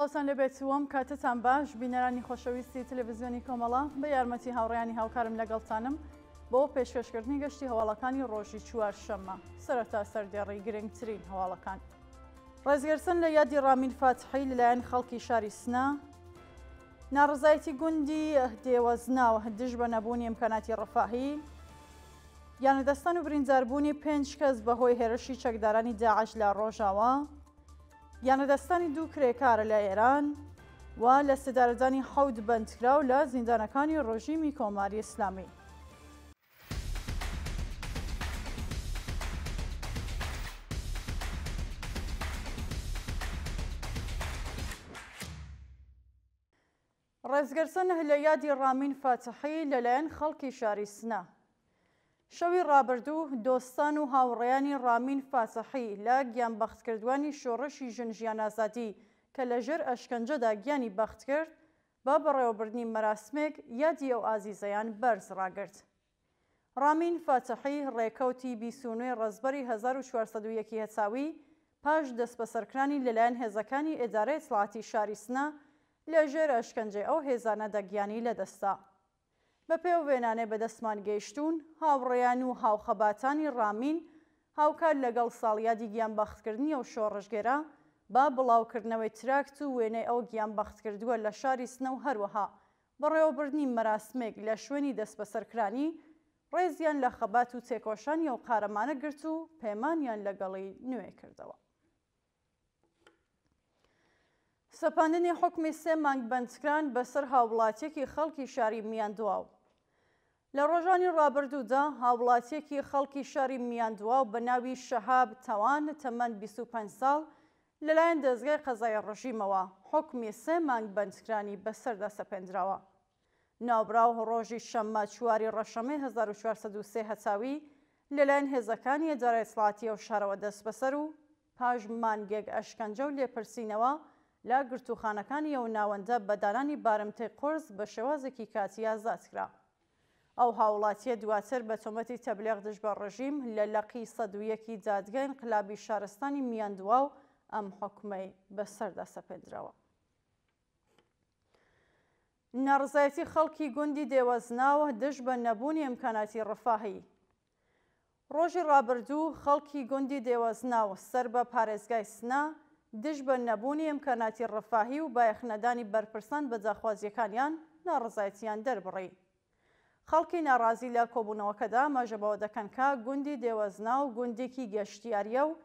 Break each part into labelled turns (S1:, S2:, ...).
S1: سڵاوتان لێبێت و ئەم کاتەتان باش بینەرانی خۆشەویستی تەلەڤزیۆنی کۆمەڵە بە یارمەتی هاوڕێیانی هاوکارم لەگەڵتانم بۆ پێشکەشکردنی گەشتی هەواڵەکانی ڕۆژی چوارشەممە سەرەتا سەردێڕی گرنگترین هەواڵەکان. ڕێزگرتن لە یادی ڕامین فاتحی لەلایەن خەڵکی شاری سنە، ناڕەزایەتی گوندی دێوەزناو دژ بە نەبوونی ئیمکاناتی ڕەفاهی، گیانلەدەستدان و برینداربوونی پێنج کەس بەهۆی هێرشی چەکدارانی داعش لە ڕۆژاوا، گیانلەدەستدانی دوو کرێکار لە ئێران و لەسێدارەدانی حەوت بەندکراو لە زیندانەکانی ڕژیمی کۆماری ئیسلامی. ڕێزگرتن لە یادی ڕامین فاتحی لەلایەن خەڵکی شاری سنە. شەوی ڕابردوو دۆستان و هاوڕێیانی ڕامین فاتحی لە گیانبەختکردوانی شۆڕشی ژن ژیان ئازادی کە لە ژێر ئەشکەنجەدا گیانی بەختکرد بە بەڕێوەبردنی مەراسمێک یادی ئەو ئازیزەیان بەرز ڕاگرت. ڕامین فاتحی ڕێکەوتی 29 ی ڕەزبەری 1401 ی هەتاوی پاش دەسبەسەرکرانی لەلایەن هێزەکانی ئێدارەی ئیتڵاعاتی شاری سنە لە ژێر ئەشکەنجەی ئەو هێزانەدا گیانی لەدەستدا. بەپێی ئەو وێنانەی بەدەستمان گەیشتوون، هاوڕێیان و هاوخەباتانی ڕامین هاوکات لەگەڵ ساڵیادی گیانبەختکردنی ئەو شۆڕشگێرە، بە بڵاوکردنەوەی تراکت و وێنەی ئەو گیانبەختکردووە لە شاری سنە و هەروەها بەڕێوەبردنی مەراسمێک لە شوێنی دەستبەسەرکرانی، ڕێزیان لە خەبات و تێکۆشانی ئەو قارەمانە گرت و پەیمانیان لەگەڵی نوێ کردەوە. سەپاندنی حوکمی سێ مانگ بەندکران بەسەر هاووڵاتییەکی خەڵکی شاری میاندواو. لە ڕۆژانی ڕابردوودا هاووڵاتییەکی خەڵکی شاری میاندواو بە ناوی شەهاب تەوان تەمەن 25 ساڵ لەلایەن دەزگای قەزای ڕژیمەوە حوکمی سێ مانگ بەندکرانی بەسەردا سەپێندراوە. ناوبراو ڕۆژی شەممە چواری ڕەشەمەی 1403 هەتاوی لەلایەن هێزەکانی ئیدارەی ئیتڵاعاتی ئەو شارەوە دەستبەسەر و پاش مانگێک ئەشکەنجە و لێپرسینەوە لە گرتووخانەکانی ئەو ناوەندە بە دانانی بارمتەی قورس بە شێوازێکی کاتی ئازاد کرا. ئەو هاووڵاتییە دواتر بە تۆمەتی تەبلیغ دژ بە ڕژیم لە لقی 101 ی دادگای ئینقلابی شارستانی میاندواو ئەم حوکمەی بەسەردا سەپێندراوە. ناڕەزایەتی خەڵکی گوندی دێوەزناو دژ بە نەبوونی ئیمکاناتی ڕفاهی. ڕۆژی ڕابردوو خەڵکی گوندی دێوەزناو سەر بە پارێزگای سنە دژ بە نەبوونی ئیمکاناتی ڕفاهی و بایەخنەدانی بەرپرسان بە داخوازییەکانیان ناڕەزایەتییان دەربڕی. خەڵکی ناڕازی لە کۆبوونەوەکەدا ئاماژە بەوە دەکەن کە گوندی دێوەزناو گوندێکی گەشتیارییە و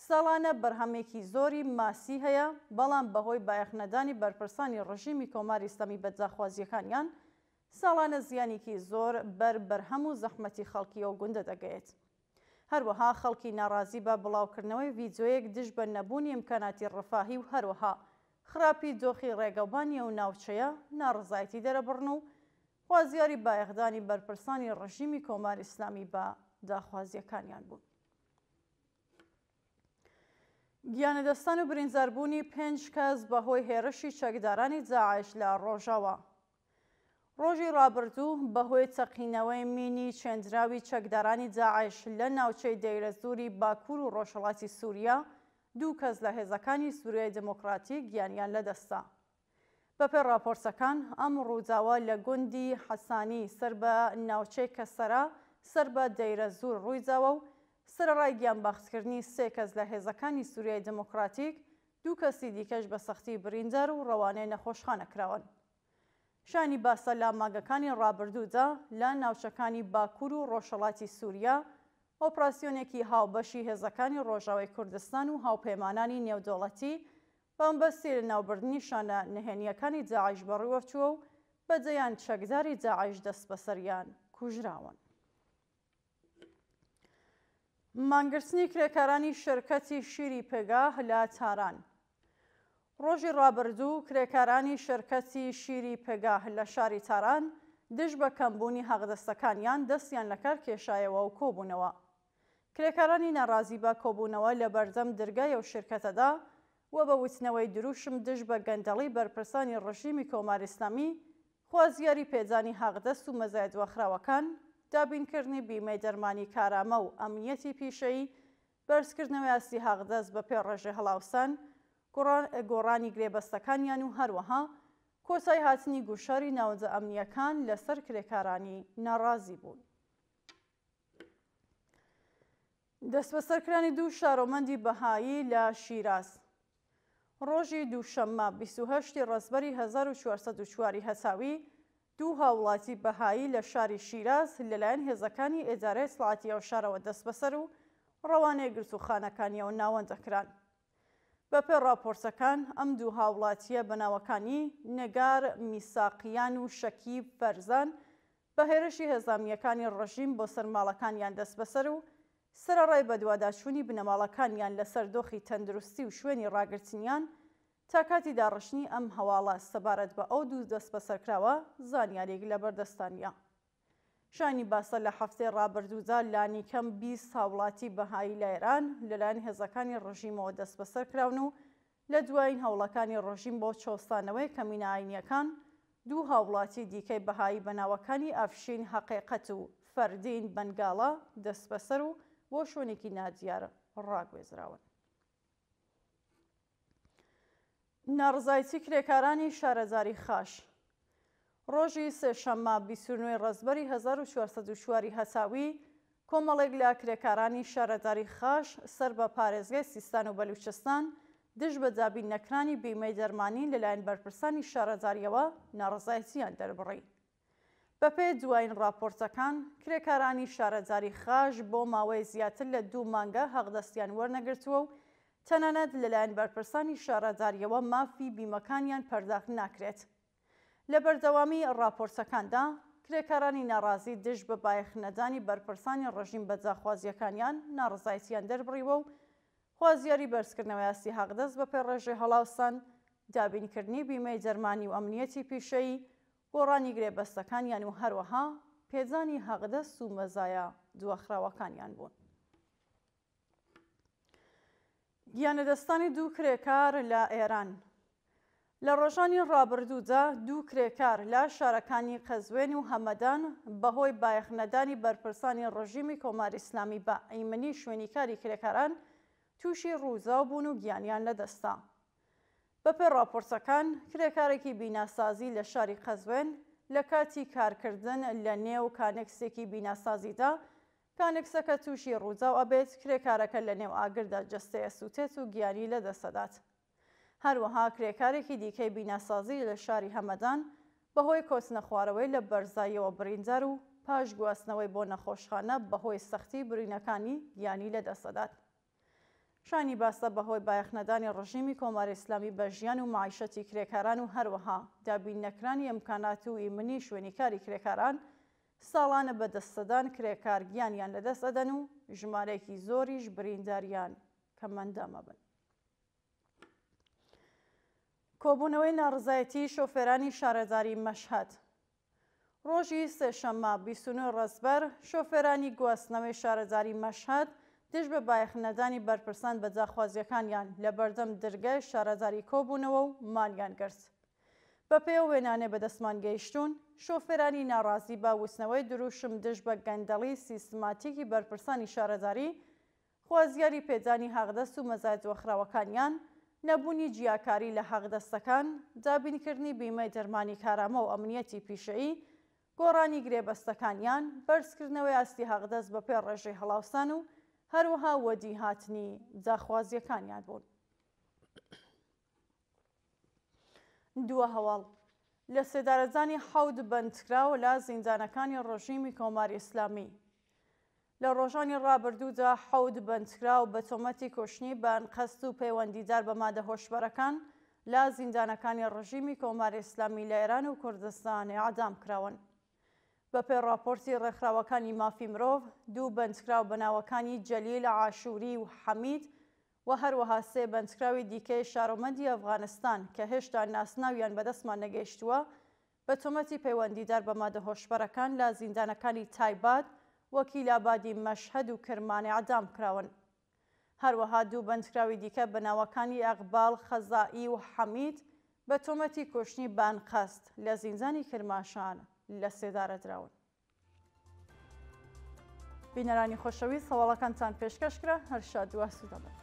S1: ساڵانە بەرهەمێکی زۆری ماسی هەیە، بەڵام بەهۆی بایەخنەدانی بەرپرسانی ڕژیمی کۆماری ئیسلامی بە داخوازییەکانیان ساڵانە زیانێکی زۆر بەر بەرهەم و زەحمەتی خەڵکی ئەو گوندە دەگەیەت. هەروەها خەڵکی ناڕازی بە بڵاوکردنەوەی ڤیدیۆیەک دژ بە نەبوونی ئیمکاناتی ڕفاهی و هەروەها خراپی دۆخی ڕێگەوبانی ئەو ناوچەیە ناڕەزایەتی دەرەبڕن و خوازیاری بایەخدانی بەرپرسانی ڕژیمی کۆماری ئیسلامی بە داخوازییەکانیان بوون. گیانلەدەستان و برینداربوونی پێنج کەس بەهۆی هێرشی چەکدارانی داعش لە ڕۆژاوا. ڕۆژی ڕابردوو بەهۆی تەقینەوەی مینی چێندراوی چەکدارانی داعش لە ناوچەی دەیرەزووری باکوور و ڕۆژهەڵاتی سووریا دوو کەس لە هێزەکانی سووریای دیموکراتیک گیانیان لەدەستدا. بەپێی ڕاپۆرتەکان، ئەم ڕووداوە لە گوندی حەسانی سەر بە ناوچەی کەسەرە سەر بە دەیرەزوور ڕوویداوە و سەرەڕای گیانباختکردنی سێ کەس لە هێزەکانی سووریای دیموکراتیک، دوو کەسی دیکەش بە سەختی بریندار و ڕەوانەی نەخۆشخانە کراون. شایانی باسە لە مانگەکانی ڕابردوودا لە ناوچەکانی باکوور و ڕۆژهەڵاتی سووریا ئۆپراسیۆنێکی هاوبەشی هێزەکانی ڕۆژاوای کوردستان و هاوپەیمانانی نێودەوڵەتی بە مەبەستی لەناوبردنی شانە نهێنییەکانی داعش بەڕیوەچووە و بە دەیان چەکداری داعش دەستبەسەر یان کوژراون. مانگرتنی کرێکارانی شرکەتی شیری پگاه لە تاران. ڕۆژی ڕابردوو کرێکارانی شرکەتی شیری پگاه لە شاری تاران دژ بە کەمبوونی حەقدەستەکانیان دەستیان لەکار کێشایەوە و کۆبوونەوە. کرێکارانی ناڕازی بە کۆبوونەوە لە بەردەم درگای ئەو شرکەتەدا و بە وتنەوەی دروشم دژ بە گەندەڵی بەرپرسانی ڕژیمی کۆماری ئیسلامی خوازیاری پێدانی حەقدەست و مەزایە دواخراوەکان، دابینکردنی بیمەی دەرمانی کارامە و ئەمنیەتی پیشەیی، بەرزکردنەوەی ئاستی حەقدەست بە پێ ڕێژەی هەڵاوسان. گۆڕانی گرێبەستەکانیان و هەروەها کۆتای هاتنی گوشاری ناوەندە ئەمنییەکان لەسەر کرێکارانی ناڕازی بوون. دەستبەسەرکرانی دوو شارۆمەندی بەهایی لە شیراز ڕۆژی دووشەممە 28 ی ڕەزبەری 1404 ی هەتاوی دوو هاوڵاتی بەهایی لە شاری شیراز لەلایەن هێزەکانی ئیدارەی ئیتڵاعاتی ئەو شارەوە دەستبەسەر و ڕەوانەی گرتووخانەکانی ئەو ناوەندە کران. بەپێی ڕاپۆرتەکان، ئەم دوو هاوڵاتییە بە ناوەکانی نگار میساقیان و شەکیب فەرزان بە هێرشی هێزە ئەمنییەکانی ڕژیم بۆ سەر ماڵەکانیان دەستبەسەر و سەرەڕای بەدواداچوونی بنەماڵەکانیان لەسەر دۆخی تەندروستی و شوێنی ڕاگرتنیان، تا کاتی داڕشتنی ئەم هەواڵە سەبارەت بە ئەو دوو دەستبەسەرکراوە زانیاریک لەبەردەستدا نییە. شایانی باسە لە هەفتەی ڕابردوودا لانیکەم 20 هاوڵاتی بەهایی لە ئێران لەلایەن هێزەکانی ڕژیمەوە دەستبەسەر کراون و لە دوایین هەوڵەکانی ڕژیم بۆ چەوسانەوەی کەمینە ئاینییەکان دوو هاوڵاتی دیکەی بەهایی بە ناوەکانی ئەفشین هەقیقەت و فەردین بەنگاڵە دەستبەسەر و بۆ شوێنێکی نادیار ڕاگوێزراون. ناڕەزایەتی کرێکارانی شارەزاری خاش ڕۆژی سێشەممە 29 ڕەزبەری 1404 هەتاوی کۆمەڵێک لە کرێکارانی شارەداری خاش سەر بە پارێزگای سیستان و بەلوچستان دژ بە دابین نەکرانی بیمەی دەرمانی لەلایەن بەرپرسانی شارەداریەوە ناڕەزایەتیان دەربڕی. بەپێی دوایین ڕاپۆرتەکان، کرێکارانی شارەداری خاش بۆ ماوەی زیاتر لە دوو مانگە حەقدەستیان وەرنەگرتووە و تەنانەت لەلایەن بەرپرسانی شارەدارییەوە مافی بیمەکانیان پەرداخت ناکرێت. لە بەردەوامی ڕاپۆرتەکاندا، کرێکارانی ناڕازی دژ بە بایەخنەدانی بەرپرسانی ڕژیم بە داخوازییەکانیان ناڕەزایەتییان دەربڕیوە و خوازیاری بەرزکردنەوەی ئاستی حەقدەست بەپێی ڕێژەی هەڵاوسان، دابینکردنی بیمەی دەرمانی و ئەمنییەتی پیشەیی، گۆڕانی گرێبەستەکانیان و هەروەها پێدانی حەقدەست و مەزایا دواخراوەکانیان بوون. گیانلەدەستانی دوو کرێکار لە ئێران لە ڕۆژانی ڕابردوودا دوو کرێکار لە شارەکانی قەزوێن و هەمەدان بەهۆی بایەخنەدانی بەرپرسانی ڕژیمی کۆماری ئیسلامی بە ئیمنی شوێنی کاری کرێکاران تووشی ڕووداو بوون و گیانیان لەدەستدا. بەپێی ڕاپۆرتەکان، کرێکارێکی بیناسازی لە شاری قەزوێن لە کاتی کارکردن لە نێو کانێکسێکی بیناسازیدا، کانێکسەکە تووشی ڕووداو ئەبێت، کرێکارەکە لە نێو ئاگردا جەستەی ئەسووتێت و گیانی لەدەستئەدات. هەروەها کرێکارێکی دیکەی بیناسازی لە شاری هەمەدان بەهۆی کەوتنەخوارەوەی لە بەرزاییەوە بریندار و پاش گواستنەوەی بۆ نەخۆشخانە بەهۆی سەختی برینەکانی گیانی لەدەستئەدات. شایانی باسە بەهۆی بایەخنەدانی ڕژیمی کۆماری ئیسلامی بە ژیان و مەعیشەتی کرێکاران و هەروەها دابین نەکرانی ئیمکانات و ئیمنی شوێنی کاری کرێکاران ساڵانە بە دەسەدان کرێکار گیانیان لەدەست ئەدەن و ژمارەیەکی زۆریش برینداریان کەمئەندام ئەبن. کۆبوونەوەی ناڕەزایەتیی شۆفێرانی شارەداری مەشهەد ڕۆژی سێشەممە 29 ڕەزبەر، شۆفێرانی گواستنەوەی شارەداری مەشهەد دژ بە بایەخنەدانی بەرپرسان بە داخوازییەکانیان لە بەردەم درگای شارەداری کۆبوونەوە و مانیان گرت. بەپێی ئەو وێنانەی بەدەستمان گەیشتوون، شۆفێرانی ناڕازی بە وتنەوەی دروشم دژ بە گەندەڵی سیستماتیکی بەرپرسانی شارەداری خوازیاری پێدانی حەقدەست و مەزایا دواخراوەکانیان، نەبوونی جیاکاری لە حەقدەستەکان، دابینکردنی بیمەی دەرمانی کارامە و ئەمنیەتی پیشەیی، گۆڕانی گرێبەستەکانیان، بەرزکردنەوەی ئاستی حەقدەست بەپێی ڕێژەی هەڵاوسان و هەروەها وەدیهاتنی داخوازییەکانیان بوون. دوا هەواڵ، لەسێدارەدانی حەوت بەندکراو لە زیندانەکانی ڕژیمی کۆماری ئیسلامی. لە ڕۆژانی ڕابردوودا حەوت بەندکراو بە تۆمەتی کوشتنی بە ئەنقەست و پەیوەندیدار بە مادە هۆشبەرەکان لە زیندانەکانی ڕژیمی کۆماری ئیسلامی لە ئێران و کوردستان ئێعدام کراون. بەپێی ڕاپۆرتی ڕێکخراوەکانی مافی مرۆڤ، دوو بەندکراو بە ناوەکانی جەلیل عاشووری و حەمید و هەروەها سێ بەندکراوی دیکەی شارۆمەندی ئەفغانستان کە هێشتا ناسناویان بەدەستمان نەگەیشتووە، بە تۆمەتی پەیوەندیدار بە مادە هۆشبەرەکان لە زیندانەکانی تایباد، وەکیلابادی مەشهەد و کرمان ئێعدام کراون. هەروەها دوو بەندکراوی دیکە بە ناوەکانی ئەقباڵ خەزائی و حەمید بە تۆمەتی کوشتنی بە ئەنقەست لە زیندانی کرماشان لە سێدارە دراون. بینەرانی خۆشەویست هەواڵەکانتان پێشکەش کرا، هەر شاد و ئاسوودە بن.